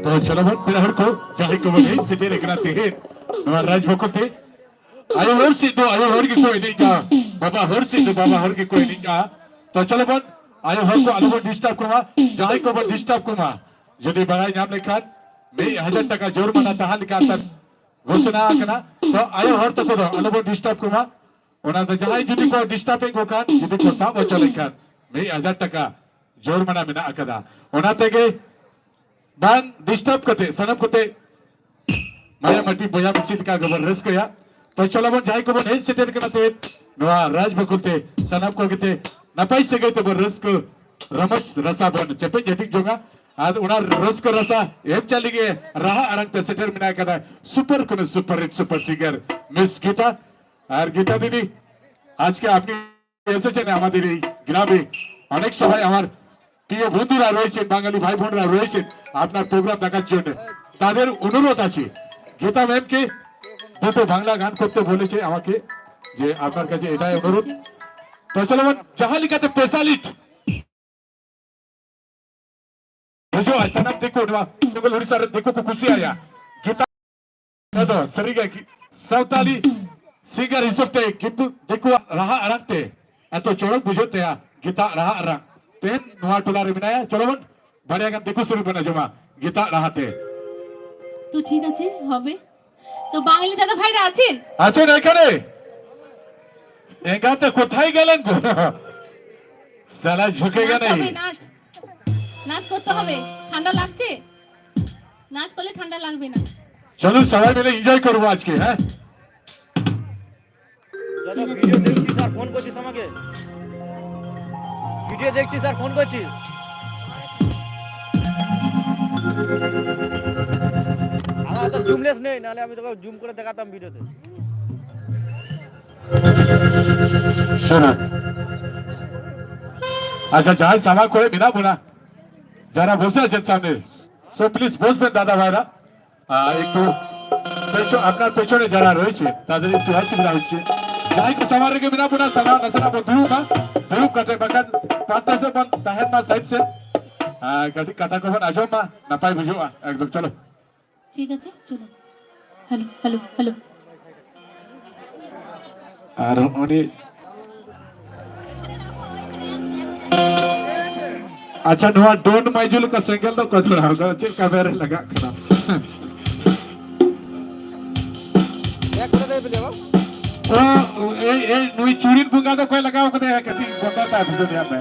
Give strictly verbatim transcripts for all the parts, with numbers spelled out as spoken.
ᱛᱚ ᱪᱚᱞᱚ ᱵᱚᱱ ᱯᱮᱲᱟ ᱦᱚᱲ ᱠᱚ, ᱡᱟᱦᱟᱸᱭ ᱠᱚᱵᱚᱱ ᱦᱮᱡ ᱥᱮᱴᱮᱨ ᱟᱠᱟᱱᱟ ᱛᱮᱦᱮᱧ ᱱᱚᱣᱟ ᱨᱟᱡᱽ ᱵᱷᱚᱠᱚᱛ ᱛᱮ, ᱟᱭᱳ ᱦᱚᱲ ᱥᱮᱫ ᱫᱚ ᱟᱭᱳ ᱦᱚᱲ ᱜᱮᱠᱚ ᱮᱱᱮᱡᱼᱟ, ᱵᱟᱵᱟ ᱦᱚᱲ ᱥᱮᱫ ᱫᱚ ᱵᱟᱵᱟ ᱦᱚᱲ ᱜᱮᱠᱚ ᱮᱱᱮᱡᱼᱟ᱾ ᱛᱚ ᱪᱚᱞᱚ ᱵᱚᱱ ᱟᱭᱳ ᱦᱚᱲ ᱠᱚ ᱟᱞᱚ ᱵᱚᱱ ᱰᱤᱥᱴᱟᱵ ᱠᱚᱢᱟ, ᱡᱟᱦᱟᱸᱭ ᱠᱚᱵᱚᱱ ᱰᱤᱥᱴᱟᱵ ᱠᱚᱢᱟ, ᱡᱩᱫᱤ ᱵᱟᱲᱟᱭ ᱧᱟᱢ ᱞᱮᱠᱷᱟᱱ ᱢᱤᱫ ᱦᱟᱡᱟᱨ ᱴᱟᱠᱟ ᱡᱳᱨᱢᱟᱱᱟ ᱛᱟᱦᱮᱸ ᱞᱮᱠᱟ ᱜᱷᱳᱥᱚᱱᱟ ᱟᱠᱟᱱᱟ᱾ ᱛᱚ ᱟᱭᱳ ᱦᱚᱲ ᱛᱟᱠᱚ ᱫᱚ ᱟᱞᱚ ᱵᱚᱱ ᱰᱤᱥᱴᱟᱵ ᱠᱚᱢᱟ᱾ ᱚᱱᱟ ᱫᱚ ᱡᱟᱦᱟᱸᱭ ᱡᱩᱫᱤ ᱠᱚ ᱰᱤᱥᱴᱟᱵ ᱮᱫ ᱠᱚ ᱠᱷᱟᱱ, ᱡᱩᱫᱤ ᱠᱚ ᱥᱟᱵ ᱦᱚᱪᱚ ᱞᱮᱱᱠᱷᱟᱱ ᱢᱤᱫ ᱦᱟᱡᱟᱨ ᱴᱟᱠᱟ ᱡᱳᱨᱢᱟᱱᱟ ᱢᱮᱱᱟᱜ ᱟᱠᱟᱫᱟ᱾ ᱚᱱᱟ ᱛᱮᱜᱮ ᱵᱟᱝ ᱰᱤᱥᱴᱟᱨᱵ ᱠᱟᱛᱮ ᱥᱟᱱᱟᱢ ᱠᱚᱛᱮ ᱢᱟᱭᱟ ᱢᱟᱹᱴᱤ ᱵᱚᱭᱦᱟ ᱢᱤᱥᱤ ᱞᱮᱠᱟ ᱜᱮᱵᱚᱱ ᱨᱟᱹᱥᱠᱟᱹᱭᱟ᱾ ᱛᱚ ᱪᱚᱞᱚ ᱵᱚᱱ, ᱡᱟᱦᱟᱸᱭ ᱠᱚᱵᱚᱱ ᱦᱮᱡ ᱥᱮᱴᱮᱨ ᱠᱟᱱᱟ ᱛᱮᱦᱮᱧ ᱱᱚᱣᱟ ᱨᱟᱡᱽ ᱵᱟᱹᱠᱩᱞ ᱛᱮ, ᱥᱟᱱᱟᱢ ᱠᱚ ᱜᱮᱛᱮ ᱱᱟᱯᱟᱭ ᱥᱟᱹᱜᱟᱹᱭ ᱛᱮᱵᱚᱱ ᱨᱟᱹᱥᱠᱟᱹ ᱨᱚᱢᱚᱡᱽ ᱨᱟᱥᱟ ᱵᱚᱱ ᱪᱮᱯᱮᱡ ᱦᱟᱹᱴᱤᱧ ᱡᱚᱝᱟ᱾ ᱟᱨ ᱚᱱᱟ ᱨᱟᱹᱥᱠᱟᱹ ᱨᱟᱥᱟ ᱮᱢ ᱪᱟᱞᱤ ᱜᱮ ᱨᱟᱦᱟ ᱟᱲᱟᱝ ᱛᱮ ᱥᱮᱴᱮᱨ ᱢᱮᱱᱟᱭ ᱠᱟᱫᱟ ᱥᱩᱯᱟᱨ ᱠᱷᱚᱱ ᱥᱩᱯᱟᱨ ᱦᱤᱴ ᱥᱩᱯᱟᱨ ᱥᱤᱝᱜᱟᱨ ᱢᱤᱥ ᱜীᱛᱟ। আর গীতা দিদি, আজকে আপনি এসেছেন আমাদের এই গ্রামে, অনেক সময় আমার প্রিয় বন্ধুরা রয়েছেন, বাঙালি ভাই বোনরা রয়েছেন, আপনার প্রোগ্রাম দেখার জন্য। তাদের অনুরোধ আছে, গীতা ম্যামকে দুটো বাংলা গান করতে বলেছে আমাকে, যে আপনার কাছে এটাই অনুরোধ। তো চলো, ᱡᱟᱦᱟᱸ ᱞᱮᱠᱟᱛᱮ ᱯᱮᱥᱟᱞᱤᱴ ᱵᱩᱡᱷᱟᱹᱣᱟ, ᱥᱟᱱᱟᱢ ᱫᱤᱠᱩ, ᱱᱚᱣᱟ ᱡᱚᱝᱜᱚᱞ ᱩᱲᱤᱥᱥᱟ ᱨᱮ ᱫᱤᱠᱩ ᱠᱚ ᱠᱩᱥᱤᱭᱟᱭᱟ ᱜᱤᱛᱟ᱾ ᱱᱚᱣᱟ ᱫᱚ ᱥᱟᱹᱨᱤᱜᱮ ᱜᱤ-, ᱥᱟᱶᱛᱟᱞᱤ ᱥᱤᱝᱜᱟᱨ ᱦᱤᱥᱟᱹᱵ ᱛᱮ ᱠᱤᱱᱛᱩ ᱫᱤᱠᱩᱣᱟᱜ ᱨᱟᱦᱟ ᱟᱲᱟᱝ ᱛᱮ ᱮᱛᱚ ᱪᱚᱨᱚᱠ ᱵᱩᱡᱷᱟᱹᱜ ᱛᱟᱭᱟ ᱜᱤᱛᱟ ᱨᱟᱦᱟ ᱟᱲᱟᱝ᱾ ᱛᱮᱦᱮᱧ ᱱᱚᱣᱟ ᱴᱚᱞᱟ ᱨᱮ ᱢᱮᱱᱟᱭᱟ, ᱪᱚᱞᱚ ᱵᱚᱱ ᱵᱟᱨᱭᱟ ᱜᱟᱱ ᱫᱤᱠᱩ ᱥᱮᱨᱮᱧ ᱵᱚᱱ ᱟᱸᱡᱚᱢᱟ ᱜᱤᱛᱟ ᱨᱟᱦᱟ ᱛᱮ᱾ তো ঠিক আছে, হবে। তো বাঙালি দাদা ভাইরা আছেন? আছেন এখানে? এগাতে কোথায় গেলেন গো? সালা ঝুঁকেগা নাচ হবে, নেই। নাচ। নাচ করতে হবে। ঠান্ডা লাগছে? নাচ করলে ঠান্ডা লাগবে না। চলুন, সবাই মিলে এনজয় করবো আজকে, হ্যাঁ? দাদা, ঠিক আছে, ভিডিও ঠিক দেখছিস আর ফোন করছিস আমাকে? ভিডিও দেখছিস আর ফোন করছিস? আমার তো জুমলেস নেই, নাহলে আমি তোকে জুম করে দেখাতাম ভিডিওতে। শুনুন। আচ্ছা, যাই সামা করে বিনা বোনা, যারা বসে আছেন সামনে, সো প্লিজ বসবেন দাদা ভাইরা। আহ, একটু পেছন, আপনার পেছনে যারা রয়েছে তাদের একটু অসুবিধা হচ্ছে। যাই হোক, ᱥᱟᱢᱟᱝ ᱨᱮᱜᱮ ᱢᱮᱱᱟᱜ ᱵᱚᱱᱟ, ᱥᱟᱱᱟᱢ ᱱᱟᱥᱮᱱᱟᱜ ᱵᱚᱱ ᱫᱩᱲᱩᱵ ᱢᱟ, ᱫᱩᱲᱩᱵ ᱠᱟᱛᱮ ᱵᱟᱠᱷᱟᱱ ᱯᱟᱱᱛᱮ ᱥᱮᱫ ᱵᱚᱱ ᱛᱟᱦᱮᱱ ᱢᱟ, ᱥᱟᱭᱤᱰ ᱥᱮᱫ᱾ ᱟᱨ ᱠᱟᱹᱴᱤᱡ ᱠᱟᱛᱷᱟ ᱠᱚᱵᱚᱱ ᱟᱸᱡᱚᱢ ᱢᱟ, ᱱᱟᱯᱟᱭ ᱵᱩᱡᱷᱟᱹᱜᱼᱟ ᱮᱠᱫᱚᱢ᱾ ᱪᱚᱞᱚ᱾ ঠিক আছে, চলো। Hello, hello, hello. ᱟᱨ ᱩᱱᱤ, ᱟᱪᱪᱷᱟ, ᱱᱚᱣᱟ ᱰᱚᱱ ᱢᱟᱭᱡᱩᱞ ᱠᱚ ᱥᱮᱸᱜᱮᱞ ᱫᱚ ᱚᱠᱚᱭ ᱫᱷᱚᱨᱟᱣ ᱠᱟᱫᱟ? ᱪᱮᱫ ᱞᱮᱠᱟ ᱵᱮᱨ ᱞᱟᱜᱟᱜ ᱠᱟᱱᱟ? ᱚ, ᱮᱭ, ᱮᱭ, ᱱᱩᱭ ᱪᱩᱲᱤᱱ ᱵᱚᱸᱜᱟ ᱫᱚ ᱚᱠᱚᱭ ᱞᱟᱜᱟᱣ ᱠᱟᱫᱮᱭᱟ? ᱠᱟᱹᱴᱤᱡ ᱵᱚᱛᱚᱨ ᱛᱟᱭ ᱵᱩᱡᱷᱟᱹᱣ ᱧᱟᱢ ᱢᱮ᱾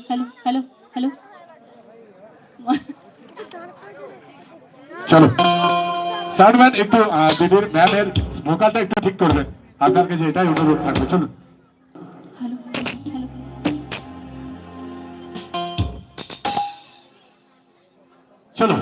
Hello, hello, hello. চলো, সাউন্ডম্যান একটু, আহ, দিদির ম্যামের স্মোকারটা একটু ঠিক করবেন, আপনার কাছে এটাই অনুরোধ থাকবে। চলুন। Hello, hello. চলো।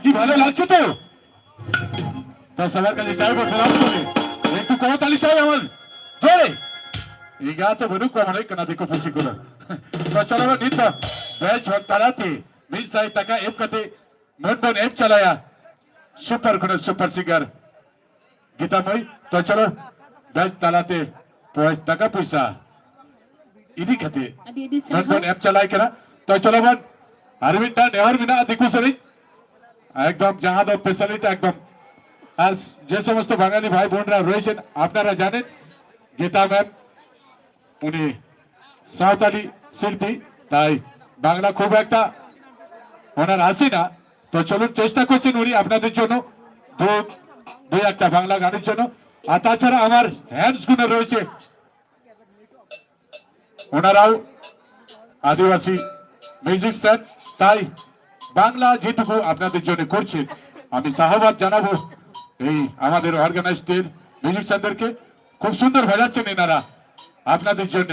কি ভালো লাগছে তো? তো সবার কাছে চাইবো প্রণাম করে একটু করতালি চাই আমার জোরে। ᱤᱧ ᱜᱟᱛᱮ ᱵᱟᱹᱱᱩᱜ ᱠᱚᱣᱟ ᱢᱚᱱᱮ ᱠᱟᱱᱟ ᱫᱤᱠᱩ ᱯᱩᱥᱤ ᱠᱚᱫᱚ᱾ ᱛᱚ ᱪᱚᱞᱚ ᱱᱤᱛ ᱫᱚ ᱵᱮᱥ ᱦᱚᱲ ᱛᱟᱞᱟᱛᱮ ᱢᱤᱫ ᱥᱟᱭ ᱴᱟᱠᱟ ᱮᱢ ᱠᱟᱛᱮ ᱢᱚᱱ ᱵᱚᱱ ᱮᱢ ᱪᱟᱞᱟᱭᱟ᱾ ᱥᱩᱯᱟᱨ ᱠᱷᱚᱱᱟᱜ ᱥᱩᱯᱟᱨ ᱥᱤᱝᱜᱟᱨ ᱜᱤᱛᱟ ᱢᱟᱹᱭ, ᱛᱚ ᱪᱚᱞᱚ ᱵᱮᱥ ᱛᱟᱞᱟᱛᱮ ᱯᱚᱭ-, ᱴᱟᱠᱟ ᱯᱚᱭᱥᱟ ᱤᱫᱤ ᱠᱟᱛᱮ ᱟᱹᱰᱤ ᱟᱹᱰᱤ ᱵᱚᱱ ᱥᱟᱨᱦᱟᱣ᱾ ᱵᱚᱱ ᱮᱢ ᱪᱟᱞᱟᱭ ᱠᱟᱱᱟ᱾ ᱛᱚ ᱪᱚᱞᱚ ᱵᱚᱱ ᱟᱨ ᱢᱤᱫᱴᱟᱝ ᱱᱮᱦᱚᱨ ᱢᱮᱱᱟᱜᱼᱟ ᱫᱤᱠᱩ ᱥᱮᱨᱮᱧ ᱮᱠᱫᱚᱢ ᱡᱟᱦᱟᱸ ᱫᱚ ᱯᱮᱥᱟᱞᱤᱴ ᱮᱠᱫᱚᱢ ᱟᱨ ᱡᱮ ᱥᱚᱢᱚᱥᱛᱚ ᱵᱟঙᱟᱞᱤ ᱵᱷᱟᱭ ᱵᱚᱱ ᱨᱟ ᱨᱚᱭᱮᱥᱮᱱ ᱟᱯᱱᱟᱨᱟ ᱡᱟᱱᱮᱱ ᱜᱤᱛᱟ ᱢᱮᱢ ᱩᱱᱤ ᱥᱟᱶᱛᱟᱞᱤ ᱥᱤᱞᱯᱤ, ᱛᱟᱭ ᱵᱟᱝᱞᱟ ᱠᱷᱩᱵ একটা ওনার আসে না। তো চলুন চেষ্টা করছেন উনি আপনাদের জন্য দু দুই একটা বাংলা গানের জন্য। আর তাছাড়া আমার হ্যান্ডস গুলো রয়েছে, ওনারাও আদিবাসী মিউজিশিয়ান, তাই বাংলা যেটুকু আপনাদের জন্য করছে আমি সাধুবাদ জানাবো এই আমাদের অর্গানাইজদের মিউজিশিয়ানদেরকে। খুব সুন্দর বাজাচ্ছেন এনারা আপনাদের জন্য।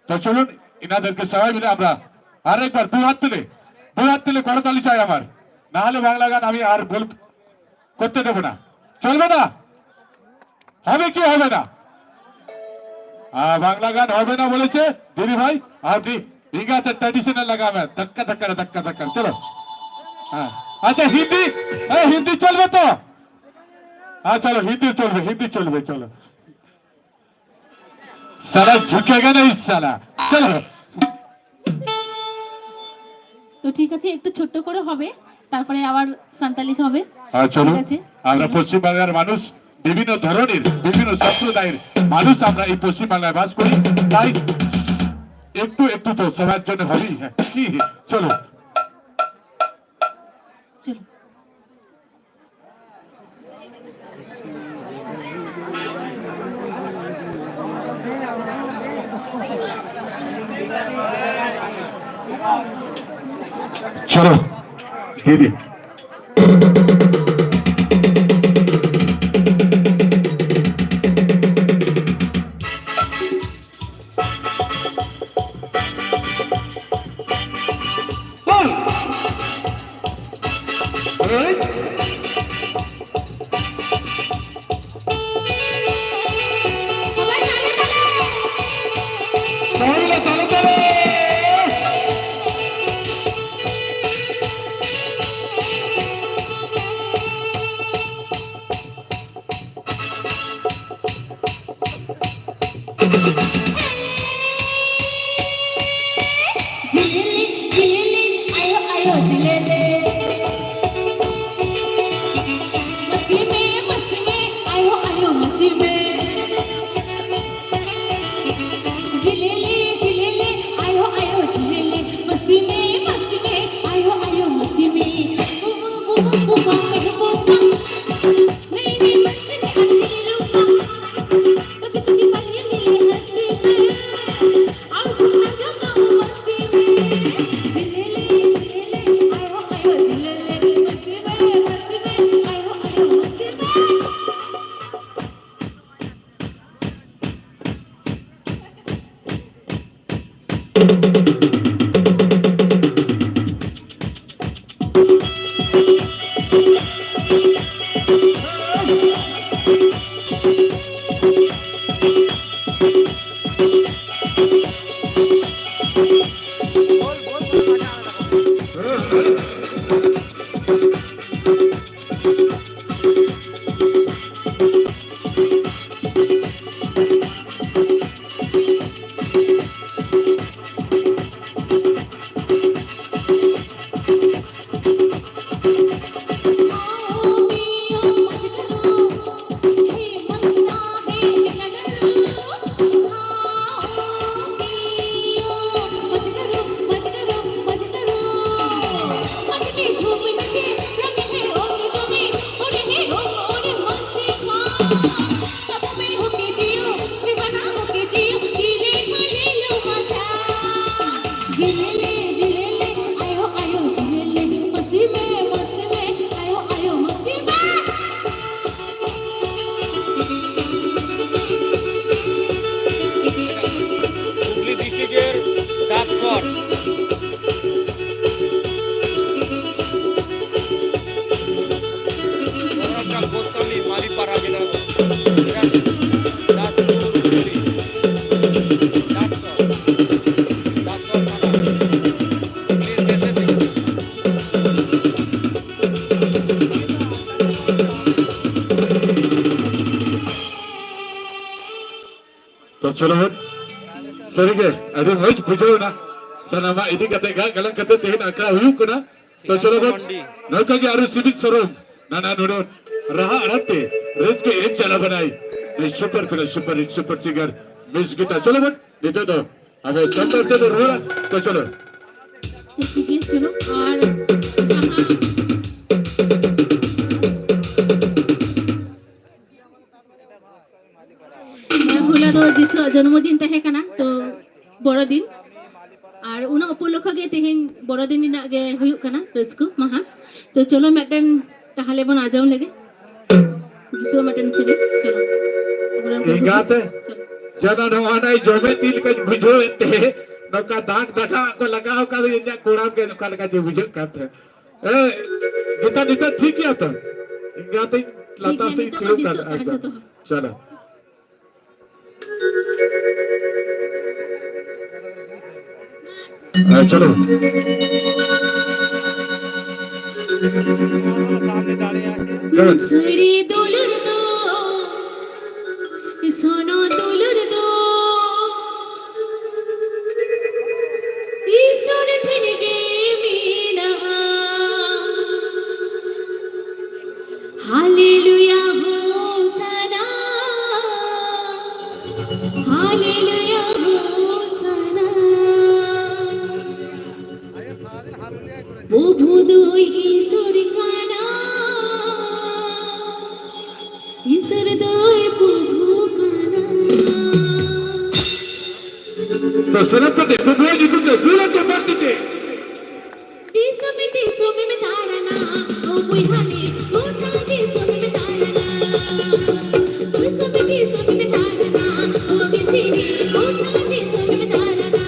তো চলুন, এনাদেরকে সবাই মিলে আমরা আরেকবার দু হাত তুলে, দু হাত তুলে করতালি চাই আমার, না হলে বাংলা গান আমি আর বল করতে দেবো না। চলবে না? হবে কি হবে না? আহ, বাংলা গান হবে না বলেছে দিদি ভাই। আপনি ইংরাজি ট্র্যাডিশনাল লাগাবেন, ধাক্কা ধাক্কা ধাক্কা ধাক্কা। চলো। হ্যাঁ। আচ্ছা, হিন্দি, এই হিন্দি চলবে তো? হ্যাঁ, চলো, হিন্দি চলবে, হিন্দি চলবে, চলো। সালা ঝুকেগা না ইস সালা। চলো। তো ঠিক আছে, একটু ছোট্ট করে হবে, তারপরে আবার সান্তালিজ হবে। হ্যাঁ, চলো। ঠিক আছে, আমরা চলো। পশ্চিমবাংলার মানুষ, বিভিন্ন ধরনের, বিভিন্ন সম্প্রদায়ের মানুষ আমরা এই পশ্চিমবাংলায় বাস করি, তাই একটু একটু তো সবার জন্য হবেই। হ্যাঁ, কি? চলো। চলো। চলো, দিদি। जिलेले जिलेले आयो आयो जिलेले। मस्ती में मस्ती में आयो आयो मस्ती में। जिलेले जिलेले आयो आयो जिलेले। मस्ती में मस्ती में आयो आयो मस्ती में। बुबा बुबा बुबा बुबा बुबा। नई नई मस्ती में आती रूपा। कभी कभी पल ये मिले हंसी में। ᱦᱩᱜᱽᱞᱤ ᱰᱤᱥᱴᱨᱤᱠᱴ ᱮᱨ ᱰᱟᱠᱥᱚᱨ ᱜᱳᱥᱟᱢᱤ ᱢᱟᱨᱤᱯᱟᱨᱟ ᱜᱮᱞᱮ ᱫᱟᱥᱯᱩᱨ ᱦᱩᱜᱽᱞᱤ ᱰᱟᱠᱥᱚᱨ, ᱰᱟᱠᱥᱚᱨ ᱛᱷᱟᱱᱟ, ᱦᱩᱜᱽᱞᱤ ᱥᱮᱥᱮ ᱛᱮᱜᱮ᱾ ᱛᱚ ᱪᱚᱞᱚ ᱵᱚᱱ, ᱥᱟᱹᱨᱤᱜᱮ ᱟᱹᱰᱤ ᱢᱚᱡᱽ ᱵᱩᱡᱷᱟᱹᱣ ᱮᱱᱟ᱾ ᱥᱟᱱᱟᱢᱟᱜ ᱤᱫᱤ ᱠᱟᱛᱮ ᱜᱟᱞ ᱜᱟᱞᱟᱝ ᱠᱟᱛᱮ ᱛᱮᱦᱮᱧ ᱟᱠᱷᱲᱟ ᱦᱩᱭᱩᱜ ᱠᱟᱱᱟ᱾ ᱛᱚ ᱪᱚᱞᱚ ᱵᱚᱱ, ᱱᱚᱝᱠᱟ ᱜᱮ ᱟᱨᱚ ᱥᱤᱵᱤᱞ ᱥᱚᱨᱚᱢ ᱱᱟᱱᱟ ᱱᱩᱱᱩ ᱨᱟᱦᱟ ᱟᱲᱟᱝ ᱛᱮ ᱨᱟᱹᱥᱠᱟᱹ ᱮᱢ ᱪᱟᱞᱟᱣ ᱵᱚᱱᱟᱭ ᱱᱩᱭ ᱥᱩᱯᱟᱨ ᱠᱷᱚᱱᱟᱜ ᱥᱩᱯᱟᱨ ᱦᱤᱴ ᱥᱩᱯᱟᱨ ᱥᱤᱝᱜᱟᱨ ᱢᱤᱥ ᱜᱤᱛᱟ᱾ ᱪᱚᱞᱚ ᱵᱚᱱ, ᱱᱤᱛᱚᱜ ᱫᱚ ᱟᱵᱚ ᱥᱟᱱᱛᱟᱲ ᱥᱮᱫ ᱵᱚᱱ ᱨᱩᱣᱟᱹᱲᱟ᱾ ᱛᱚ ᱪᱚᱞᱚ᱾ ᱴᱷᱤᱠ ᱜᱮᱭᱟ, ᱪᱚᱞᱚ᱾ ᱟᱨ ᱡᱟᱦᱟᱸ ᱦᱮᱸ, ᱦᱚᱞᱟ ᱫᱚ ᱡᱤᱥᱩᱣᱟᱜ ᱡᱚᱱᱢᱚ ᱫᱤᱱ ᱛᱟᱦᱮᱸ ᱠᱟᱱᱟ, ᱛᱚ ᱵᱚᱲᱚ ᱫᱤᱱ, ᱟᱨ ᱚᱱᱟ ᱩᱯᱚᱞᱚᱠᱠᱷᱚ ᱜᱮ ᱛᱮᱦᱮᱧ ᱵᱚᱲᱚ ᱫᱤᱱ ᱨᱮᱱᱟᱜ ᱜᱮ ᱦᱩᱭᱩᱜ ᱠᱟᱱᱟ ᱨᱟᱹᱥᱠᱟᱹ ᱢᱟᱦᱟ᱾ ᱛᱚ ᱪᱚᱞᱚ ᱢᱤᱫᱴᱮᱱ ᱛᱟᱦᱞᱮ ᱵᱚᱱ ᱟᱸᱡᱚᱢ ᱞᱮᱜᱮ ᱡᱤᱥᱩᱣᱟᱜ ᱢᱤᱫᱴᱮᱱ ᱥᱮᱨᱮᱧ᱾ ᱪᱚᱞᱚ, ᱟᱵᱚᱨᱮᱱ ᱯᱨᱚᱵᱷᱩ ᱮᱸᱜᱟᱛᱮ, ᱡᱤᱥᱩ, ᱪᱚᱞᱚ᱾ ᱡᱟᱱᱟ ᱱᱚᱣᱟ ᱱᱟᱭ ᱡᱚᱢᱮ ᱛᱤ ᱞᱮᱠᱟᱧ ᱵᱩᱡᱷᱟᱹᱣᱮᱫ ᱛᱮ, ᱱᱚᱝᱠᱟ ᱫᱟᱜᱽ ᱫᱟᱜᱟᱜ ᱠᱚ ᱞᱟᱜᱟᱣ ᱟᱠᱟᱫ ᱤᱧᱟᱹᱜ ᱠᱚᱲᱟᱢ ᱜᱮ ᱚᱠᱟ ᱞᱮᱠᱟ ᱪᱚ ᱵᱩᱡᱷᱟᱹᱜ ᱠᱟᱱ ᱛᱟᱦᱮᱸᱫ᱾ ᱮ, ᱱᱤᱛᱚᱜ, ᱱᱤᱛᱚᱜ ᱴᱷᱤᱠ ᱜᱮᱭᱟ ᱛᱚ? ᱤᱧ ᱜᱟᱛᱮᱧ ᱴᱷᱤᱠ ᱞᱟᱛᱟᱨ ᱜᱮᱭᱟ, ᱥᱮᱫ ᱱᱤᱛᱚᱜ ᱫᱚ ᱠᱷᱮᱞᱳᱜ ᱠᱟᱱ ᱵᱮᱥᱚᱜ ᱠᱟᱱᱟ ᱮᱠᱫᱚᱢ᱾ ᱡᱚᱛᱚ ᱦᱚᱲ᱾ ᱪᱚᱞᱚ᱾ ᱦᱮᱸ, ᱪᱚᱞᱚ᱾ ᱦᱮᱸ᱾ ᱥᱟᱹᱨᱤ ᱫᱩᱞᱟᱹᱲ ᱫᱚ, ᱥᱚᱱᱚ ᱫᱩᱞᱟᱹᱲ ᱫᱚ, ᱤᱥᱚᱨ ᱴᱷᱮᱱ ᱜᱮ ᱢᱮᱱᱟᱜᱼᱟ᱾ ᱦᱟᱞᱮᱞᱩᱭᱟ ᱦᱳᱥᱟᱱᱟ, ᱦᱟᱞᱮᱞᱩᱭᱟ ᱦᱳᱥᱟᱱᱟ᱾ ᱯᱨᱚᱵᱷᱩ ᱫᱚᱭ ᱤᱥᱚᱨ ᱠᱟᱱᱟ, ᱤᱥᱚᱨ ᱫᱚᱭ ᱯᱨᱚᱵᱷᱩ ᱠᱟᱱᱟ᱾ ᱛᱚ ᱥᱮᱱᱟᱯᱚᱛᱤ ᱯᱨᱚᱵᱷᱩᱣᱟᱜ ᱧᱩᱛᱩᱢ ᱛᱮ ᱫᱩᱞ ᱟᱛᱮ ᱵᱟᱹᱲᱛᱤ ᱛᱮ᱾ ᱫᱤᱥᱚᱢᱮ ᱫᱤᱥᱚᱢᱮᱢ ᱫᱟᱬᱟᱱᱟ, ᱳ ᱵᱚᱭᱦᱟ ᱨᱮ, ᱜᱚᱴᱟ ᱫᱤᱥᱚᱢᱮᱢ ᱫᱟᱬᱟᱱᱟ᱾ ᱫᱤᱥᱚᱢᱮ ᱫᱤᱥᱚᱢᱮᱢ ᱫᱟᱬᱟᱱᱟ, ᱳ ᱵᱤᱥᱤ ᱨᱮ, ᱜᱚᱴᱟ ᱫᱤᱥᱚᱢᱮᱢ ᱫᱟᱬᱟᱱᱟ᱾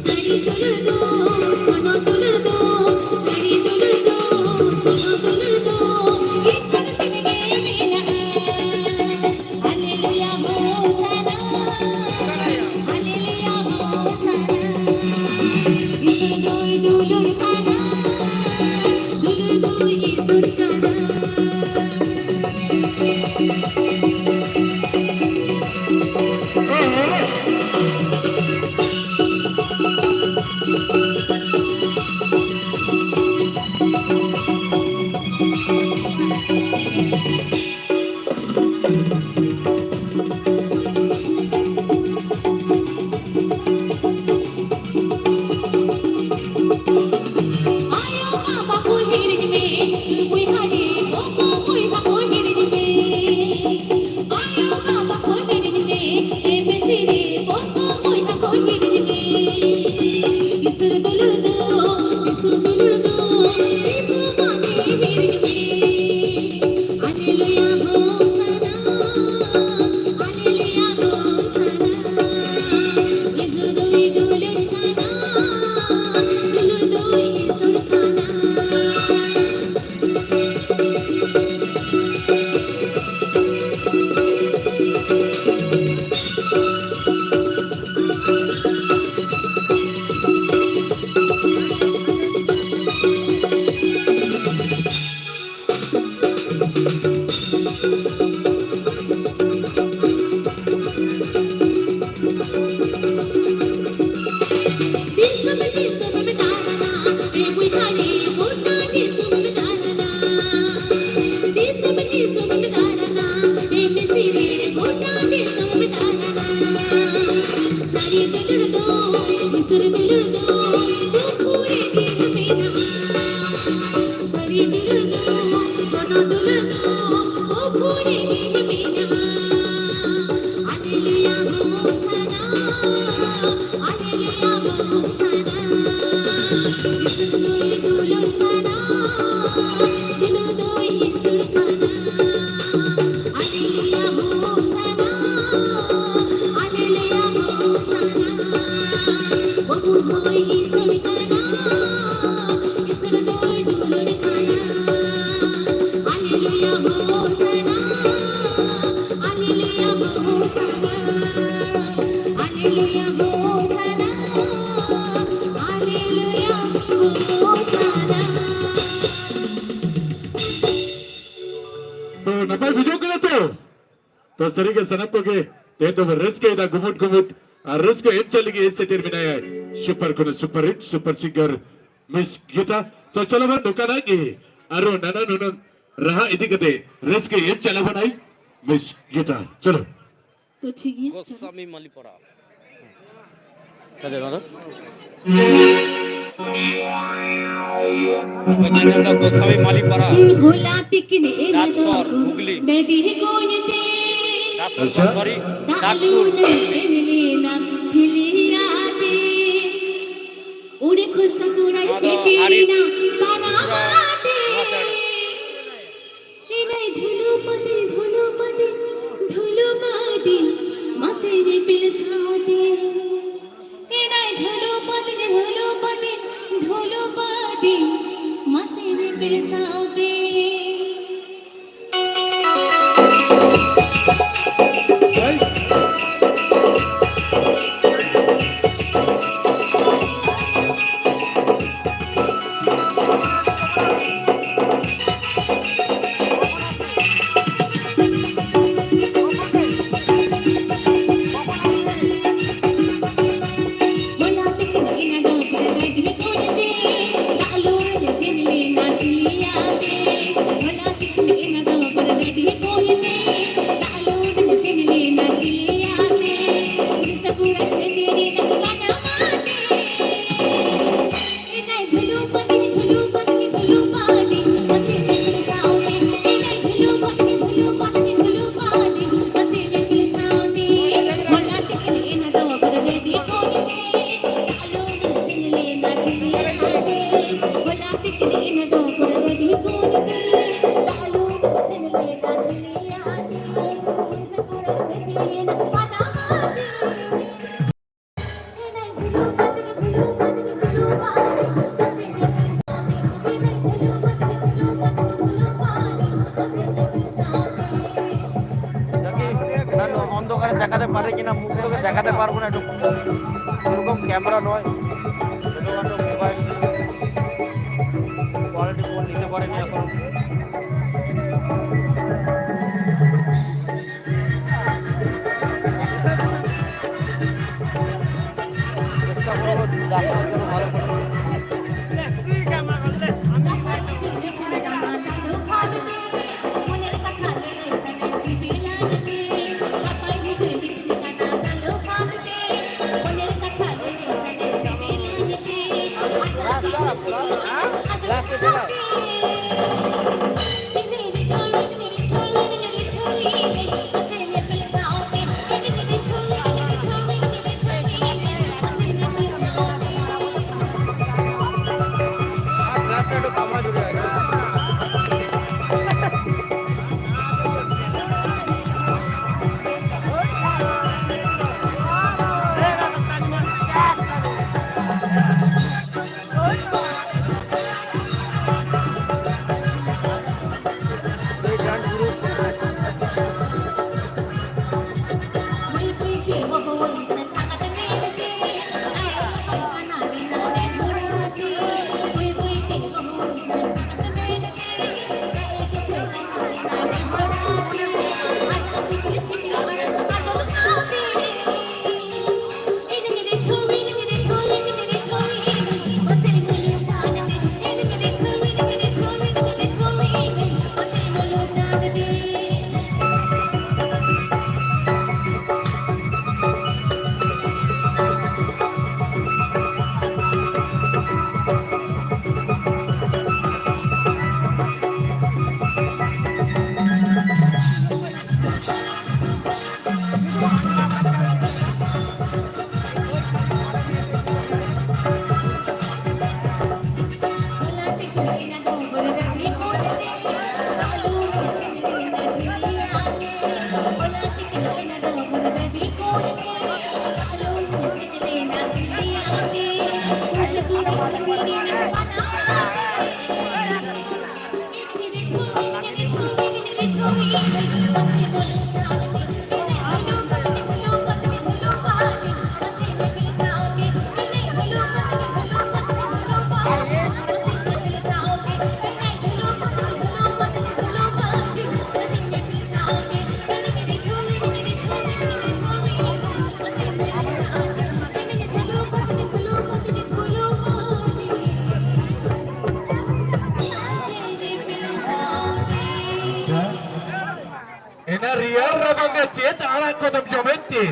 ᱥᱟᱹᱨᱤ ᱫᱩᱞᱟᱹᱲ ᱫᱚ, ᱥᱚᱱᱚ ᱫᱩᱞᱟᱹᱲ ᱫᱚ, ᱥᱟᱹᱨᱤ ᱫᱩᱞᱟᱹᱲ ᱫᱚ, ᱥᱚᱱᱚ ᱫᱩᱞᱟᱹᱲ ᱫᱚ, ᱤᱥᱚᱨ ᱴᱷᱮᱱ ᱜᱮ ᱢᱮᱱᱟᱜᱼᱟ᱾ ᱦᱟᱞᱮᱞᱩᱭᱟ ᱦᱳᱥᱟᱱᱟ, ᱦᱟᱞᱮᱞᱩᱭᱟ ᱦᱳᱥᱟᱱᱟ। ᱤᱥᱚᱨ ᱫᱚᱭ ᱫᱩᱞᱟᱹᱲ ᱠᱟᱱᱟ, ᱫᱩᱞᱟᱹᱲ ᱫᱚᱭ ᱤᱥᱚᱨ ᱠᱟᱱᱟ। ᱵᱩᱡᱷᱟᱹᱣ ᱠᱮᱫᱟ ᱛᱚ? ᱛᱚ ᱥᱟᱹᱨᱤᱜᱮ ᱥᱟᱱᱟᱢ ᱠᱚᱜᱮ ᱛᱮᱦᱮᱧ ᱫᱚᱵᱚᱱ ᱨᱟᱹᱥᱠᱟᱹᱭᱮᱫᱟ, ᱜᱩᱢᱩᱴ ᱜᱩᱢᱩᱴ ᱟᱨ ᱨᱟᱹᱥᱠᱟᱹ ᱮᱢ ᱪᱟᱞ ᱞᱟᱹᱜᱤᱫ ᱦᱮᱡ ᱥᱮᱴᱮᱨ ᱢᱮᱱᱟᱭᱟ ᱥᱩᱯᱟᱨ ᱠᱷᱚᱱ ᱥᱩᱯᱟᱨ ᱦᱤᱴ ᱥᱩᱯᱟᱨ ᱥᱤᱝᱜᱟᱨ ᱢᱤᱥ ᱜᱤᱛᱟ᱾ ᱛᱚ ᱪᱚᱞᱚ ᱵᱚᱱ ᱱᱚᱝᱠᱟᱱᱟᱜ ᱜᱮ ᱟᱨᱚ ᱱᱟᱱᱟ ᱱᱩᱱᱟᱹᱝ ᱨᱟᱦᱟ ᱤᱫᱤ ᱠᱟᱛᱮ ᱨᱟᱹᱥᱠᱟᱹ ᱮᱢ ᱪᱟᱞᱟᱵᱚᱱᱟᱭ ᱢᱤᱥ ᱜᱤᱛᱟ᱾ ᱪᱚᱞᱚ᱾ ᱛᱚ ᱴᱷᱤᱠ ᱜᱮᱭᱟ, ᱪᱚᱞᱚ᱾ ᱜᱳᱥᱟᱢᱤ ᱢᱟᱞᱤᱯᱟᱲᱟ᱾ ᱚᱠᱚᱭ ᱠᱚ ᱢᱮᱱᱫᱟ ᱜᱳᱥᱟᱢᱤ ᱢᱟᱞᱤᱯᱟᱲᱟ? ᱦᱚᱞᱟ ᱛᱤᱠᱤᱱ ᱮᱱᱟ ᱰᱟᱠᱥᱚᱨ, ᱫᱚ ᱦᱩᱜᱽᱞᱤ᱾ ᱰᱟᱹᱰᱤ ᱠᱚᱧ ᱛᱮ ᱰᱟᱠᱥᱚᱨ, ᱟᱪᱪᱷᱟ᱾ ᱥᱚᱨᱤ, ᱫᱟᱜ ᱰᱟᱠᱴᱩᱨ᱾ ᱞᱩ ᱞᱮ ᱥᱮᱱ ᱞᱮᱱᱟ ᱦᱤᱞᱤᱭᱟᱛᱮ᱾ ᱩᱱᱤ ᱠᱷᱩᱥ ᱠᱩᱲᱟᱭ ᱱᱚᱣᱟ ᱫᱚ ᱥᱮᱴᱮᱨ ᱟᱹᱰᱤ ᱮᱱᱟ ᱵᱟᱱᱟ ᱩᱥᱟᱹᱨᱟ ᱟᱛᱮ᱾ ᱱᱚᱣᱟ side᱾ ᱮᱱᱟᱭ ᱫᱷᱩᱞᱩᱯᱟᱫᱤ, ᱫᱷᱩᱞᱩᱯᱟᱫᱤ, ᱫᱷᱩᱞᱩᱯᱟᱫᱤ, ᱢᱟᱥᱮ ᱧᱮᱯᱮᱞ ᱥᱟᱶᱛᱮ᱾ ᱮᱱᱟᱭ ᱫᱷᱩᱞᱩᱯᱟᱫᱤ, ᱫᱷᱩᱞᱩᱯᱟᱫᱤ, ᱫᱷᱩᱞᱩᱯᱟᱫᱤ, ᱢᱟᱥᱮ ᱧᱮᱯᱮᱞ ᱥᱟᱶᱛᱮ᱾ দেখি, না, না, অন্ধকারে দেখাতে পারে কিনা, মুখ তোকে দেখাতে পারবো না, একটু সেরকম ক্যামেরা নয়, ছোটোখাটো মোবাইল, কোয়ালিটি ফোন নিতে পারেনি এখন। ᱠᱚᱫᱚᱢ ᱡᱚᱢᱮᱫ ᱛᱮ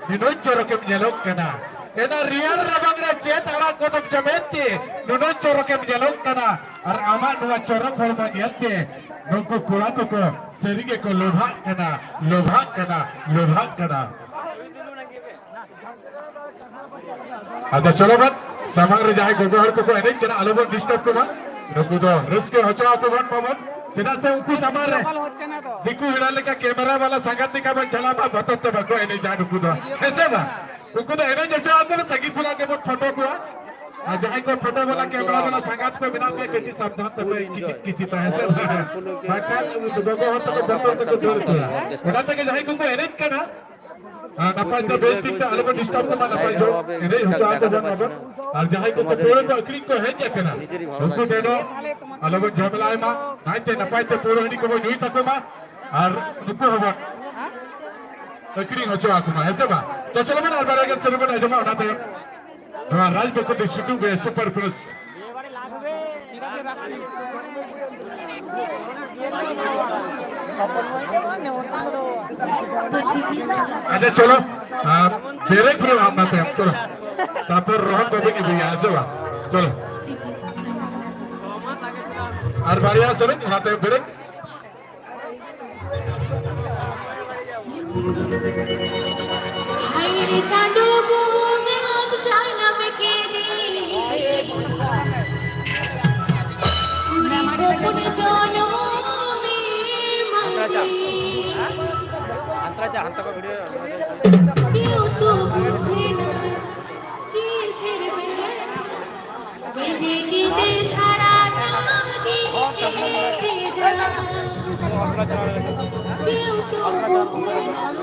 ᱱᱩᱱᱟᱹᱜ ᱪᱚᱨᱚᱠᱮᱢ ᱧᱮᱞᱚᱜ ᱠᱟᱱᱟ? ᱮᱱᱟ ᱨᱮᱭᱟᱲ ᱨᱟᱵᱟᱝ ᱨᱮ ᱪᱮᱫ ᱟᱲᱟᱜ ᱠᱚᱫᱚᱢ ᱡᱚᱢᱮᱫ ᱛᱮ ᱱᱩᱱᱟᱹᱜ ᱪᱚᱨᱚᱠᱮᱢ ᱧᱮᱞᱚᱜ ᱠᱟᱱᱟ? ᱟᱨ ᱟᱢᱟᱜ ᱱᱚᱣᱟ ᱪᱚᱨᱚᱠ ᱦᱚᱲᱢᱚ ᱧᱮᱞᱛᱮ ᱱᱩᱠᱩ ᱠᱚᱲᱟ ᱠᱚᱠᱚ ᱥᱟᱹᱨᱤ ᱜᱮᱠᱚ ᱞᱳᱵᱷᱟᱜ ᱠᱟᱱᱟ, ᱞᱳᱵᱷᱟᱜ ᱠᱟᱱᱟ, ᱞᱳᱵᱷᱟᱜ ᱠᱟᱱᱟ᱾ ᱟᱫᱚ ᱪᱚᱞᱚ ᱵᱚᱱ, ᱥᱟᱢᱟᱝ ᱨᱮ ᱡᱟᱦᱟᱸᱭ ᱜᱚᱜᱚ ᱦᱚᱲ ᱠᱚᱠᱚ ᱮᱱᱮᱡ ᱠᱟᱱᱟ, ᱟᱞᱚ ᱵᱚᱱ ᱰᱤᱥᱴᱟᱨᱵ ᱠᱚᱢᱟ᱾ ᱱᱩᱠᱩ ᱫᱚ ᱨᱟᱹᱥᱠᱟᱹ ᱦᱚᱪᱚ ᱟᱠᱚ ᱵᱚᱱ ᱢᱟᱵᱚᱱ, ᱪᱮᱫᱟᱜ ᱥᱮ ᱩᱱᱠᱩ ᱥᱟᱢᱟᱝ ᱨᱮ ᱫᱤᱠᱩ ᱦᱮᱲᱟ ᱞᱮᱠᱟ ᱠᱮᱢᱮᱨᱟ ᱵᱟᱞᱟ ᱥᱟᱸᱜᱟᱛ ᱞᱮᱠᱟ ᱵᱚᱱ ᱪᱟᱞᱟᱣ ᱢᱟ, ᱵᱚᱛᱚᱨ ᱛᱮ ᱵᱟᱠᱚ ᱮᱱᱮᱡᱟ ᱱᱩᱠᱩ ᱫᱚ, ᱦᱮᱸ ᱥᱮ ᱵᱟᱝ? ᱩᱱᱠᱩ ᱫᱚ ᱮᱱᱮᱡ ᱦᱚᱪᱚ ᱟᱠᱚ ᱢᱮ, ᱥᱟᱺᱜᱤᱧ ᱠᱷᱚᱱᱟᱜ ᱜᱮᱵᱚᱱ ᱯᱷᱳᱴᱳ ᱠᱚᱣᱟ᱾ ᱟᱨ ᱡᱟᱦᱟᱸᱭ ᱠᱚ ᱯᱷᱳᱴᱳ ᱵᱟᱞᱟ, ᱠᱮᱢᱮᱨᱟ ᱵᱟᱞᱟ ᱥᱟᱸᱜᱟᱛ ᱠᱚ ᱢᱮᱱᱟᱜ ᱯᱮᱭᱟ, ᱠᱟᱹᱴᱤᱡ ᱥᱟᱵᱫᱷᱟᱱ ᱛᱟᱯᱮ, ᱠᱤᱪᱤᱛ ᱠᱤᱪᱤᱛ ᱯᱮ, ᱦᱮᱸ ᱥᱮ ᱵᱟᱝ? ᱵᱟᱝᱠᱷᱟᱱ ᱜᱚᱜᱚ ᱦᱚᱲ ᱛᱟᱠᱚ ᱵᱚᱛᱚᱨ ᱛᱮᱠᱚ ᱫᱟᱹᱲ ᱠᱚᱣᱟ᱾ ᱚᱱᱟ ᱛᱮᱜᱮ ᱡᱟᱦᱟᱸᱭ ᱠᱚᱠᱚ ᱮᱱᱮᱡ ᱠᱟᱱᱟ, ᱟᱨ ᱱᱟᱯᱟᱭ ᱛᱮ ᱵᱮᱥ ᱴᱷᱤᱠ ᱛᱮ ᱟᱞᱚ ᱵᱚᱱ ᱰᱤᱥᱴᱟᱨᱵ ᱠᱚᱢᱟ, ᱱᱟᱯᱟᱭ ᱡᱚᱜ ᱮᱱᱮᱡ ᱦᱚᱪᱚ ᱟᱠᱚ ᱵᱚᱱ ᱢᱟᱵᱚᱱ᱾ ᱟᱨ ᱡᱟᱦᱟᱸᱭ ᱠᱚ ᱯᱟᱹᱣᱨᱟᱹ ᱠᱚ ᱟᱹᱠᱷᱨᱤᱧ ᱠᱚ ᱦᱮᱡ ᱟᱠᱟᱱᱟ, ᱩᱱᱠᱩ ᱴᱷᱮᱱ ᱦᱚᱸ ᱟᱞᱚ ᱵᱚᱱ ᱡᱷᱟᱢᱮᱞᱟᱭ ᱢᱟ, ᱱᱟᱭᱛᱮ ᱱᱟᱯᱟᱭ ᱛᱮ ᱯᱟᱹᱣᱨᱟᱹ ᱦᱟᱺᱰᱤ ᱠᱚᱵᱚᱱ ᱧᱩᱭ ᱛᱟᱠᱚ ᱢᱟ, ᱟᱨ ᱱᱩᱠᱩ ᱦᱚᱸᱵᱚᱱ ᱟᱹᱠᱷᱨᱤᱧ ᱦᱚᱪᱚ ᱟᱠᱚ ᱢᱟ, ᱦᱮᱸ ᱥᱮ ᱵᱟᱝ? ᱛᱚ ᱪᱚᱞᱚ ᱵᱚᱱ ᱟᱨ ᱵᱟᱨᱭᱟ ᱜᱟᱱ ᱥᱮᱨᱮᱧ ᱵᱚᱱ ᱟᱸᱡᱚᱢᱟ, ᱚᱱᱟ ᱛᱟᱭᱚᱢ ᱱᱚᱣᱟ ᱨᱟᱡᱽ ᱵᱚᱠᱩᱞ ᱥᱤᱛᱩ ᱵᱮ ᱥᱩᱯᱟᱨ ᱠᱨᱩᱥ᱾ ᱟᱪᱪᱷᱟ, ᱪᱚᱞᱚ, ᱟᱨ ᱵᱮᱨᱮᱠ ᱯᱩᱨᱟᱹ ᱟᱢ ᱢᱟᱛᱮ, ᱪᱚᱞᱚ᱾ ᱛᱟᱨᱯᱚᱨ ᱨᱚᱦᱚᱱ ᱵᱟᱹᱵᱩᱧ ᱤᱫᱤᱭᱟ, ᱦᱮᱸ ᱥᱮ ᱵᱟᱝ? ᱪᱚᱞᱚ᱾ ᱟᱨ ᱵᱟᱨᱭᱟ ᱥᱮᱨᱮᱧ, ᱚᱱᱟ ᱛᱟᱭᱚᱢ ᱵᱮᱨᱮᱠ᱾ ᱦᱟᱭᱨᱮ ᱪᱟᱸᱫᱚ ᱵᱚᱸᱜᱟ ᱟᱢ ᱡᱟᱱᱟᱢ ᱠᱮᱫᱮ᱾ ᱠᱩᱲᱤ ᱦᱚᱯᱚᱱ ᱡᱚᱱᱚᱢ ᱮᱢᱟᱫᱮ᱾ ᱦᱟᱱᱛᱮ ᱪᱟ, ᱦᱟᱱᱛᱮ ᱠᱚ ᱵᱷᱤᱰᱤᱭᱳ᱾ ᱠᱮᱣ ᱛᱚ ᱵᱩᱡᱷᱮᱱᱟ ᱠᱤᱥᱮᱨ ᱵᱮᱲᱟ᱾ ᱜᱤᱫᱤ ᱜᱤᱫᱤ ᱥᱟᱲᱟᱴᱟ ᱜᱤᱫᱤ ᱜᱤᱫᱤ ᱡᱟᱞᱟ᱾ ᱠᱮᱣ ᱛᱚ ᱵᱩᱡᱷᱮᱱᱟ᱾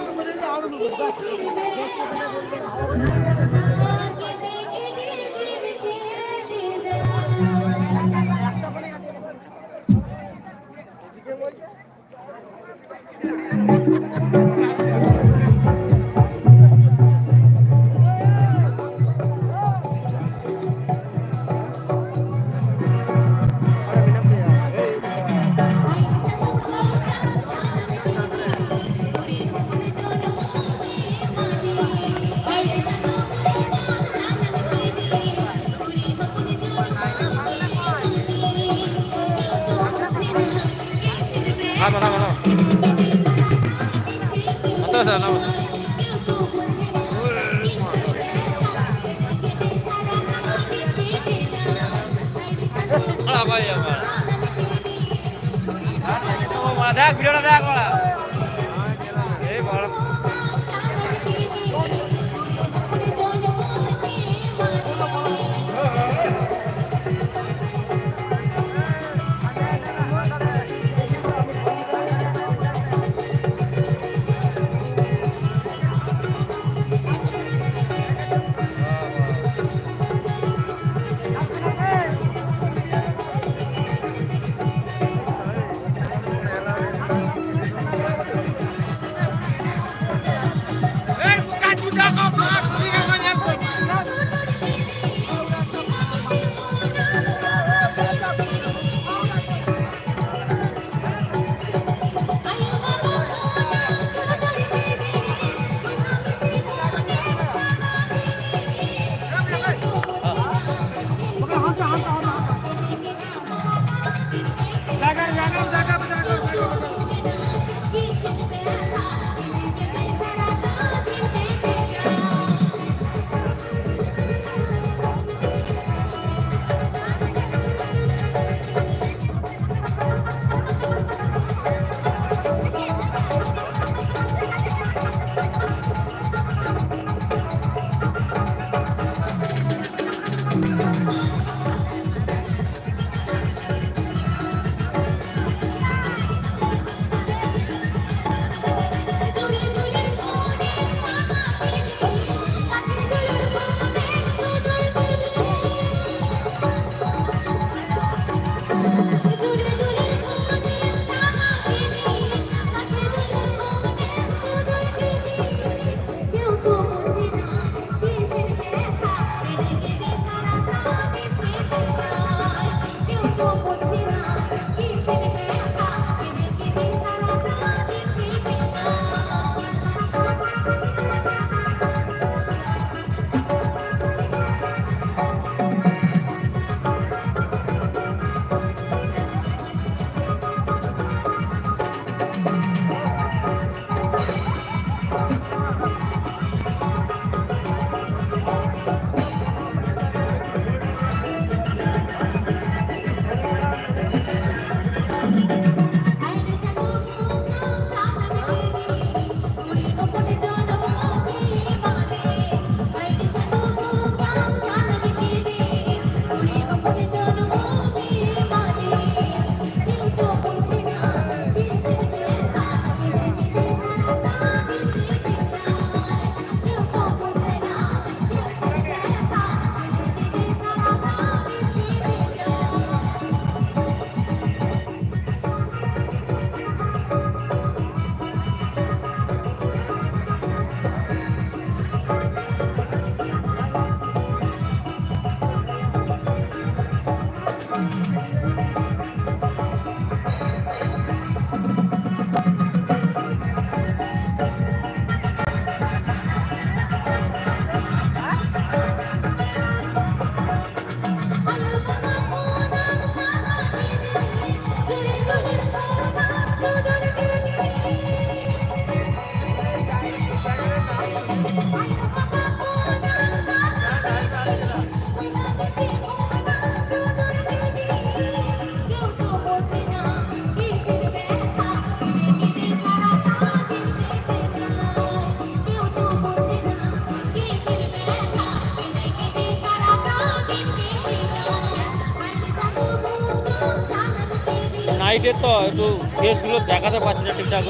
এটা তো একটু ফেসগুলো দেখাতে পারছি না ঠিকঠাক।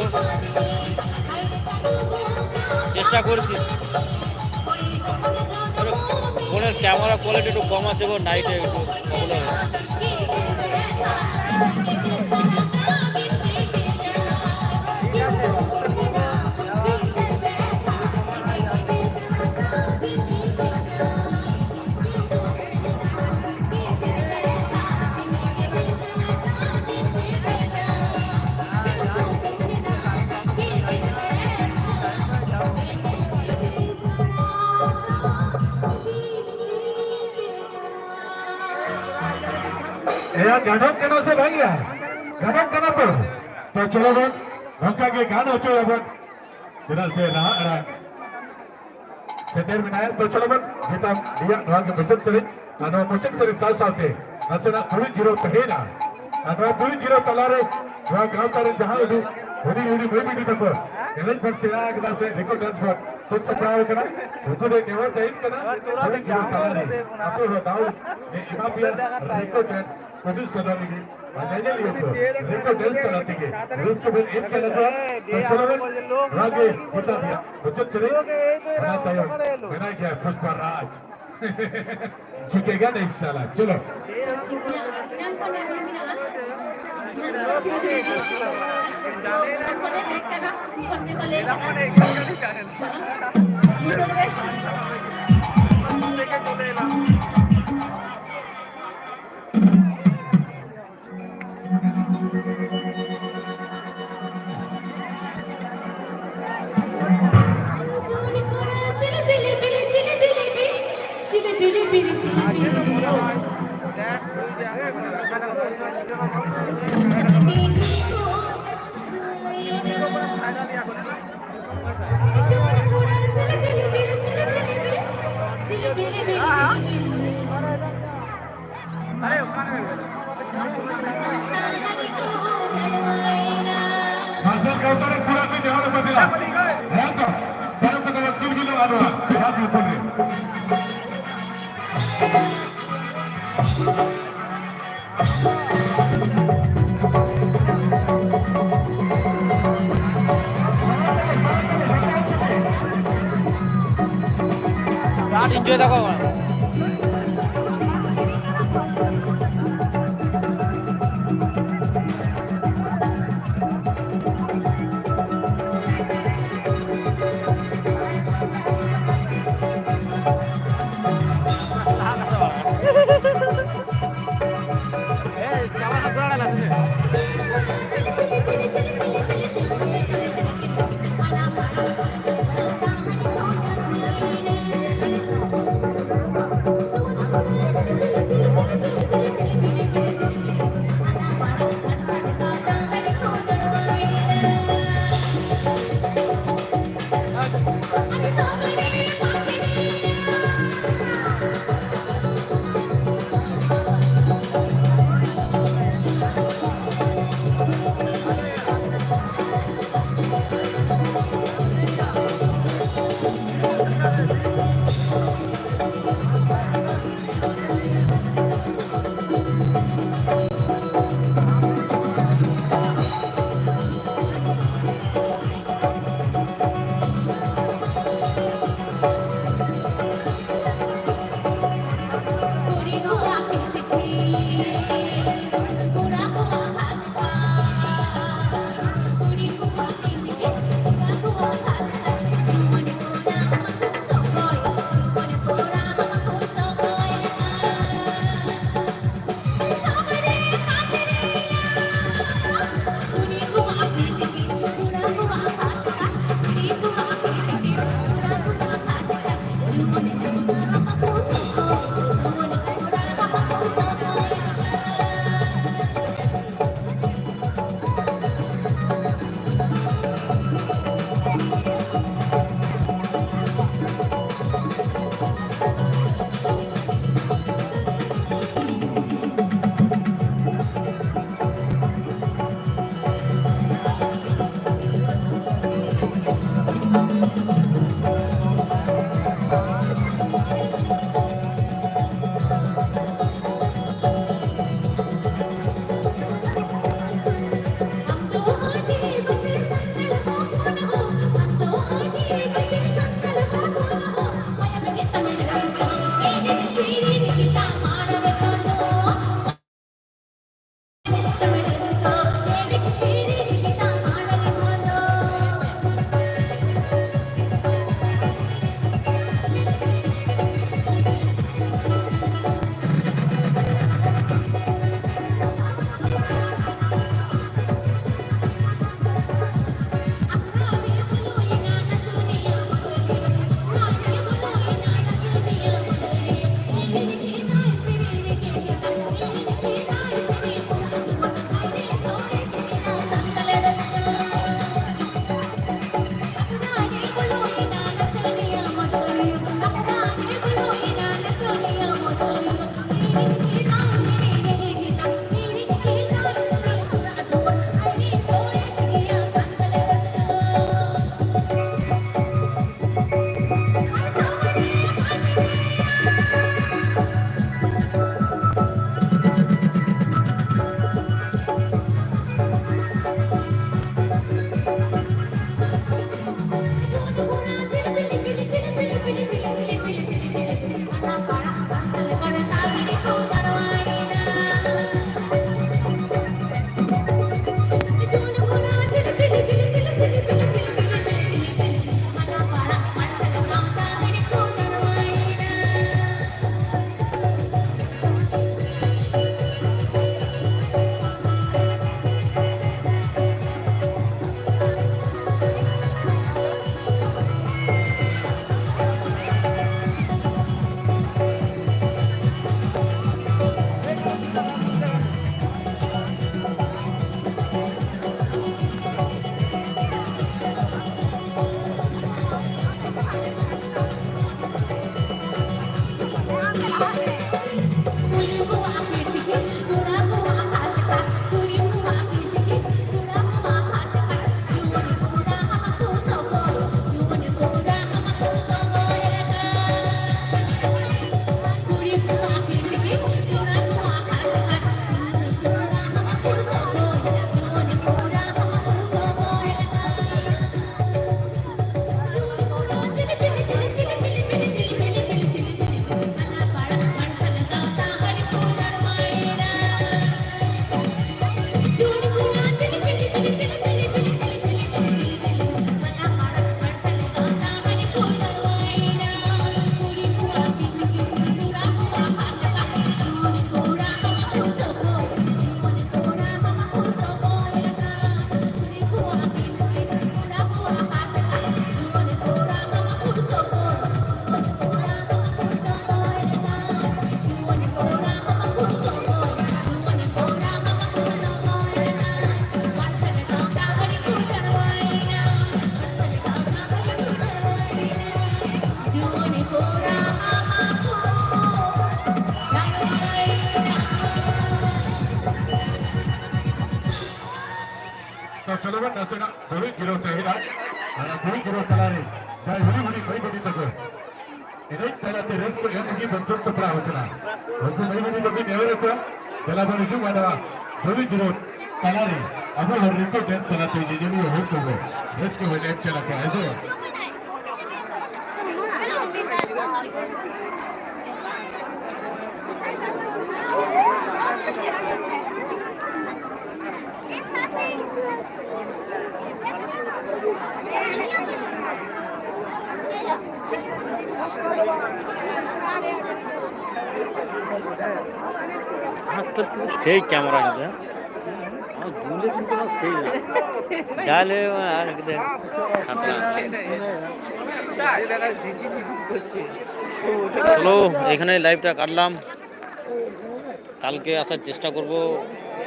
চেষ্টা করছি। আরে, ফোনের ক্যামেরা কোয়ালিটি একটু কম আছে গো, নাইটে একটু প্রবলেম। ᱮᱭᱟ, ᱜᱟᱱᱚᱜ ᱠᱟᱱᱟ ᱥᱮ ᱵᱟᱝ ᱭᱟ? ᱜᱟᱱᱚᱜ ᱠᱟᱱᱟ ᱛᱚ? ᱛᱚ ᱪᱚᱞᱚ ᱵᱚᱱ ᱱᱚᱝᱠᱟ ᱜᱮ ᱜᱟᱱ ᱦᱚᱪᱚᱭᱟᱵᱚᱱ᱾ ᱪᱮᱫᱟᱜ ᱥᱮ ᱱᱟᱦᱟᱜ ᱟᱲᱟᱝ ᱥᱮᱴᱮᱨ ᱢᱮᱱᱟᱭᱟ᱾ ᱛᱚ ᱪᱚᱞᱚ ᱵᱚᱱ ᱡᱮᱛᱟᱢ ᱨᱮᱭᱟᱜ ᱱᱚᱣᱟ ᱜᱮ ᱢᱩᱪᱟᱹᱫ ᱥᱮᱨᱮᱧ᱾ ᱟᱨ ᱱᱚᱣᱟ ᱢᱩᱪᱟᱹᱫ ᱥᱮᱨᱮᱧ ᱥᱟᱶ ᱥᱟᱶᱛᱮ ᱱᱟᱥᱮᱱᱟᱜ ᱫᱩᱲᱩᱵ ᱡᱤᱨᱟᱹᱣ ᱛᱟᱦᱮᱸᱭᱮᱱᱟ᱾ ᱟᱨ ᱱᱚᱣᱟ ᱫᱩᱲᱩᱵ ᱡᱤᱨᱟᱹᱣ ᱛᱟᱞᱟᱨᱮ ᱱᱚᱣᱟ ᱜᱟᱶᱛᱟ ᱨᱮᱱ ᱡᱟᱦᱟᱸ ᱩᱰᱩᱠ ᱦᱩᱰᱤᱧ ᱦᱩᱰᱤᱧ ᱢᱟᱹᱭ ᱵᱤᱴᱤ ᱛᱟᱠᱚ ᱮᱱᱮᱡ ᱵᱚᱱ ᱥᱮᱬᱟ ᱟᱠᱟᱫᱟ ᱥᱮ ᱨᱮᱠᱚᱨᱰ ᱰᱟᱱᱥ ᱵᱚᱱ ᱥᱟᱹᱛ ᱥᱟᱯᱲᱟᱣ ᱟᱠᱟᱱᱟ, ᱩᱱᱠᱩ ᱫᱚ ᱱᱮᱦᱚᱨ ᱛᱟᱦᱮᱱ ᱠᱟᱱᱟ᱾ ᱫᱩᱲᱩᱵ ᱡᱤᱨᱟᱹᱣ ᱛᱟᱞᱟᱨᱮ ᱟᱯᱮ ᱦᱚᱸ ᱫᱟᱣ ᱞᱮ ᱮᱢᱟ ᱯᱮᱭᱟ ᱨᱮᱠᱚᱨᱰ ᱰᱟᱱᱥ ᱩᱫᱩᱜ ᱥᱚᱫᱚᱨ ᱞᱟᱹᱜᱤᱫ᱾ ᱟᱨ ᱧᱮᱧᱮᱞᱤᱭᱟᱹ ᱠᱚ ᱨᱮᱠᱚᱨᱰ ᱰᱟᱱᱥ ᱛᱟᱞᱟ ᱛᱮᱜᱮ ᱨᱟᱹᱥᱠᱟᱹ ᱵᱚᱱ ᱮᱢ ᱪᱟᱞ ᱟᱠᱚᱣᱟ᱾ ᱛᱚ ᱪᱚᱞᱚ ᱵᱚᱱ ᱱᱚᱣᱟ ᱜᱮ ᱜᱚᱴᱟ ᱨᱮᱭᱟᱜ ᱢᱩᱪᱟᱹᱫ ᱥᱮᱨᱮᱧ᱾ ᱚᱱᱟ ᱛᱟᱭᱚᱢ ᱢᱮᱱᱟᱭ ᱜᱮᱭᱟ ᱯᱩᱥᱯᱟ ᱨᱟᱡᱽ᱾ ᱡᱷᱩᱠᱮᱜᱟ ᱱᱟᱦᱤᱸ ᱥᱟᱞᱟ᱾ ᱪᱚᱞᱚ᱾ ᱢᱟᱨᱥᱟᱞ ᱜᱟᱶᱛᱟ ᱨᱮ ᱯᱩᱨᱟᱹ ᱠᱚ ᱡᱟᱦᱟᱸ ᱞᱮᱠᱟ ᱫᱮᱞᱟ᱾ ᱦᱮᱸ ᱛᱚ, ᱥᱟᱨᱚ ᱠᱚ ᱫᱚ ᱪᱩᱞ ᱜᱤᱞᱟᱹ ᱟᱨ ᱱᱚᱣᱟ ᱡᱟᱦᱟᱸ ᱪᱩᱞ ᱠᱚ ᱨᱮ᱾ ᱟᱹᱰᱤ ᱤᱱᱡᱚᱭ ᱫᱟᱠᱚ᱾ ᱛᱚ ᱪᱚᱞᱚ ᱵᱚᱱ ᱱᱟᱥᱮᱱᱟᱜ ᱫᱩᱲᱩᱵ ᱡᱤᱨᱟᱹᱣ ᱛᱟᱦᱮᱱᱟ᱾ ᱟᱨ ᱫᱩᱲᱩᱵ ᱡᱤᱨᱟᱹᱣ ᱛᱟᱞᱟᱨᱮ ᱡᱟᱦᱟᱸᱭ ᱦᱩᱰᱤᱧ ᱦᱩᱰᱤᱧ ᱢᱟᱹᱭ ᱵᱟᱹᱵᱩ ᱛᱟᱠᱚ ᱮᱱᱮᱡ ᱛᱟᱞᱟᱛᱮ ᱨᱟᱹᱥᱠᱟᱹ ᱮᱢ ᱞᱟᱹᱜᱤᱫ ᱵᱚᱱ ᱥᱟᱹᱛ ᱥᱟᱯᱲᱟᱣ ᱟᱠᱟᱱᱟ᱾ ᱩᱱᱠᱩ ᱢᱟᱹᱭ ᱵᱟᱹᱵᱩ ᱛᱟᱠᱚ ᱱᱮᱦᱚᱨ ᱟᱠᱚᱣᱟ, ᱫᱮᱞᱟ ᱵᱚᱱ ᱦᱤᱡᱩᱜ ᱢᱟ ᱱᱚᱣᱟ ᱫᱩᱲᱩᱵ ᱡᱤᱨᱟᱹᱣ ᱛᱟᱞᱟᱨᱮ ᱟᱵᱚ ᱦᱚᱸ ᱨᱟᱹᱥᱠᱟᱹ ᱰᱮᱱᱥ ᱛᱟᱞᱟᱛᱮ ᱧᱮᱧᱮᱞᱤᱭᱟᱹ ᱦᱚᱲ ᱠᱚᱵᱚ ᱨᱟᱹᱥᱠᱟᱹ ᱦᱚᱸ ᱮᱢ ᱪᱟᱞ ᱟᱠᱚᱣᱟ, ᱦᱮᱸ ᱥᱮ? ᱥᱮᱭ ᱠᱮᱢᱮᱨᱟ ᱦᱮᱸ ᱡᱩᱞᱮ ᱥᱮᱱ ᱠᱟᱱᱟ ᱥᱮᱭ ᱰᱟᱞᱮ ᱟᱨ ᱠᱟᱛᱮ ᱠᱷᱟᱛᱨᱟ᱾ চলো, এখানে লাইভটা কাটলাম। কালকে আসার চেষ্টা করব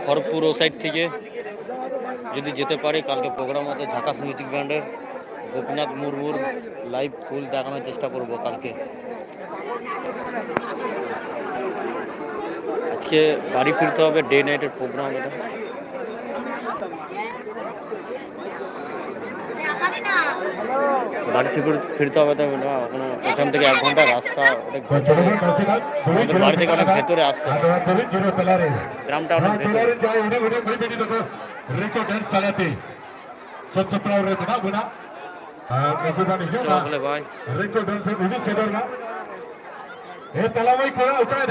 খড়গপুর ও সাইড থেকে, যদি যেতে পারি। কালকে প্রোগ্রাম আছে ঝাকাস মিউজিক ব্যান্ডের, গোপীনাথ মুর্মুর লাইভ ফুল দেখানোর চেষ্টা করব কালকে। আজকে বাড়ি ফিরতে হবে, ডে নাইটের প্রোগ্রাম এটা। বাড়ি থেকে ফিরতে হবে তো, না, ওখানে, ওখান থেকে এক ঘন্টা রাস্তা, অনেক ভেতরে। আমাদের বাড়ি থেকে অনেক ভেতরে আসতে হয়। গ্রামটা অনেক ভেতরে। ᱨᱮᱠᱚᱨᱰ ᱰᱟᱱᱥ ᱛᱟᱞᱟᱛᱮ ᱥᱟᱹᱛ ᱥᱟᱯᱲᱟᱣ ᱨᱮ ᱢᱮᱱᱟᱜ ᱵᱚᱱᱟ᱾ ᱟᱨ ᱩᱱᱠᱩ ᱫᱚ ᱱᱤᱡᱮ ᱪᱚᱞᱚ ᱛᱟᱦᱞᱮ ᱵᱷᱟᱭ᱾ ᱨᱮᱠᱚᱨᱰ ᱰᱟᱱᱥ ᱩᱫᱩᱜ ᱥᱚᱫᱚᱨ ᱢᱟ᱾ ᱮ ᱛᱟᱞᱟᱢᱟᱹᱭ ᱠᱚᱲᱟ, ᱚᱠᱟᱭ